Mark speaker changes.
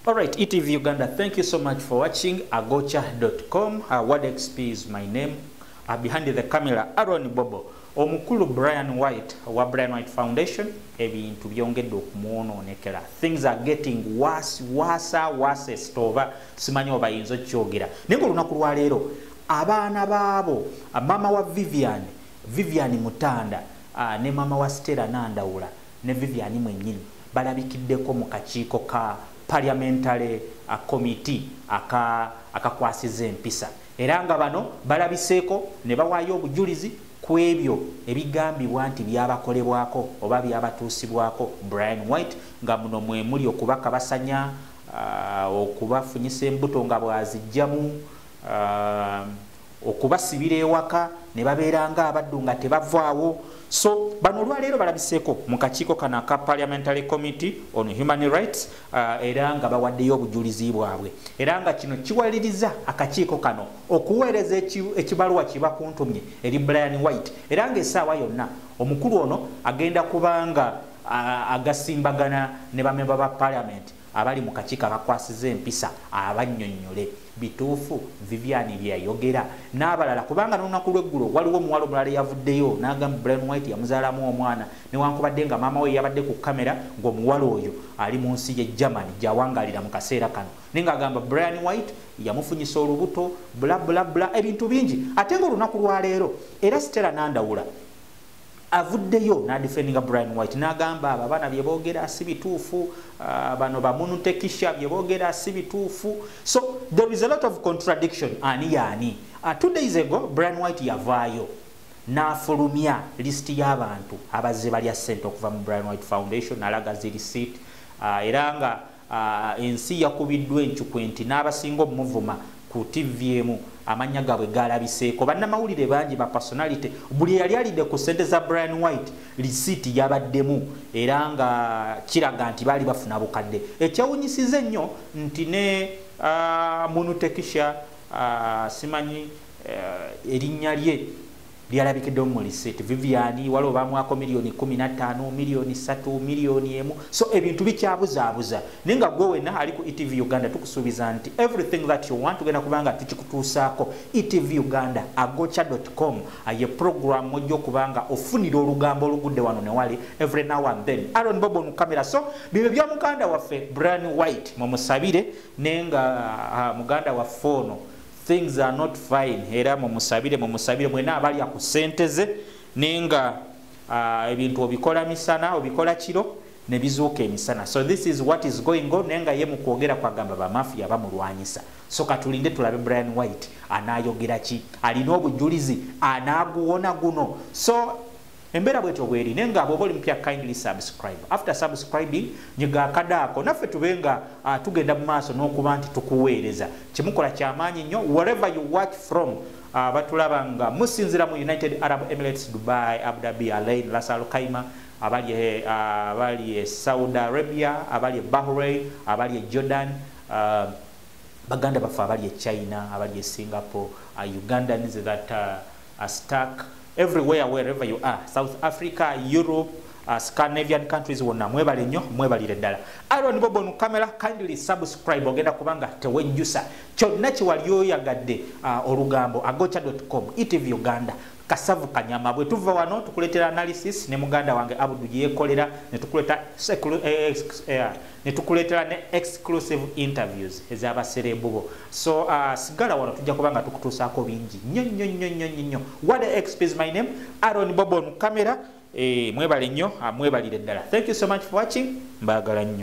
Speaker 1: Alright, ETV Uganda, thank you so much for watching agocha.com. Word XP is my name. Behind the camera, Aaron Bobo. Omukulu Brian White wa Brian White Foundation, ebintu byongedde okumwonoonekera. Things are getting worse, worse, worse. Oba simanyi oba yinza okyogera. Naye ng'olunaku lwaleero abaana baabo, maama wa Vivian, Vivian Mutanda, ne maama wa Stella Nandawula ne Vivian mwennyini balabikiddeko mu kakiiko ka parliamentary committee akakwasiza empisa, era nga bano balabiseeko ne bawaayo obujulizi ku ebyo ebigambibwa nti byabakolebwako oba byabatuusibwako Brian White, nga muno mwe muli okubakabasanya, okubafunyisa embuto nga bwazijjamu, okubasibira ewaka ne babeera nga abaddu nga tebavaawo. So bano olwaleero balabiseeko mu kakiiko kano aka Parliamentary Committee on Human Rights, era nga bawaddeyo obujulizi bwabwe, era nga kino kiwaliriza akakiiko kano okuweereza ekibaluwa kibakuntumye eri Brian White, era ng'essaawa yonna omukulu ono agenda kubanga agasimbagana ne bamemba ba parliament abali mu kakiiko akakwasiza empisa, abannyonnyole bituufu Vivian byeyayogera n'abalala, kubanga n'olunaku lw'eggulo waliwo omuwala omulala eyavuddeyo n'agamba Brian White yamuzaalamu omwana, newankubadde nga maama we yabadde ku kamera ng'omuwala oyo ali mu nsi ye Germany gy'awangalira mu kaseera kano, naye ng'agamba Brian White yamufunyisa olubuto, bla bla bla, ebintu bingi. Ate ng'olunaku lwaleero era Stella Nandawula avuddeyo n'adefendinga Brian White n'agamba abo abaana bye boogera si bituufu, bano bamunutekisha bye boogera si bituufu. So there is a lot of contradiction. Ani yaani? 2 days ago Brian White yavaayo n'afulumya lisiti y'abantu abazze balya ssente okuva mu Brian White Foundation, n'alaga zi receipt, era nga ensi yakubiddwa encukwe nti n'abasinga omuvuma ku TV emu amannya gaabwe galabiseeko. Bannamawulire bangi, ba personality, buli eyali alidde ku ssente za Brian White risiiti yabaddemu, era nga kiraga nti baali bafuna bukadde. Ekyewunyisiza ennyo nti ne Munutekisha, simanyi erinnya lye, lyalabikiddemu mu receipt. Vivian waliwo bamwako miliyoni 15, miliyoni 3, miliyoni 1. So ebintu bikyabuzaabuza, naye nga gwe wenna ali ku ETV Uganda tukusuubiza nti everything that you want tugenda kubanga tukikutuusaako. ETV Uganda, agocha.com ye program ojja okubanga ofunira olugambo olugudde wano newali every now and then. Aaron Bobo mu kamera. So bibyo bya muganda waffe Brian White, mumusabire, naye nga muganda waffe ono things are not fine, era mumusabire, mumusabire mwena abalya ku ssente ze, naye nga ebintu obikola misana, obikola kiro ne bizuuka emisana. So this is what is going on, naye nga ye mu kwogera kwagamba bamafiya bamulwanyisa. So katulinde tulabe Brian White anaayogera ki, alina obujulizi anaaguwona guno. So embeera bwetyo bweri, naye nga bw'oba oli mupya, kindly subscribe. After subscribing, nyiga akadaako naffe tube nga tugenda mu maaso n'okuba nti tukuweereza. Kimukola kyamaanyi nnyo wherever you watch from. Batulaba nga musinzira mu United Arab Emirates, Dubai, Abu Dhabi, Al Ain, Ras Al Khaimah, abali e Saudi Arabia, abali e Bahrain, abali e Jordan, baganda baffe abali e China, abali e Singapore, Ugandans that are stuck everywhere, wherever you are, South Africa, Europe, Scandinavian countries wonna, mwebale nnyo, mwebalire ddala. Aaron Bobo mu camera. Kindly subscribe, ogenda kubanga tewejjusa kyonna kyewali oyagadde. Olugambo, agocha.com, ETV Uganda, kasavu kanyama. Bwe tuva wano tukuleetera analysis ne muganda wange Abudu yekolera, ne tukuleetera ne exclusive interviews ez'abaserebubo. So sigala wano, tujja kubanga tukutuusaako bingi nnyo nnyo nnyo nnyo nnyo. What XP is my name, Aaron Bobo mu camera. Mwebale nnyo, mwebalire ddala. Thank you so much for watching, mbaagala nnyo.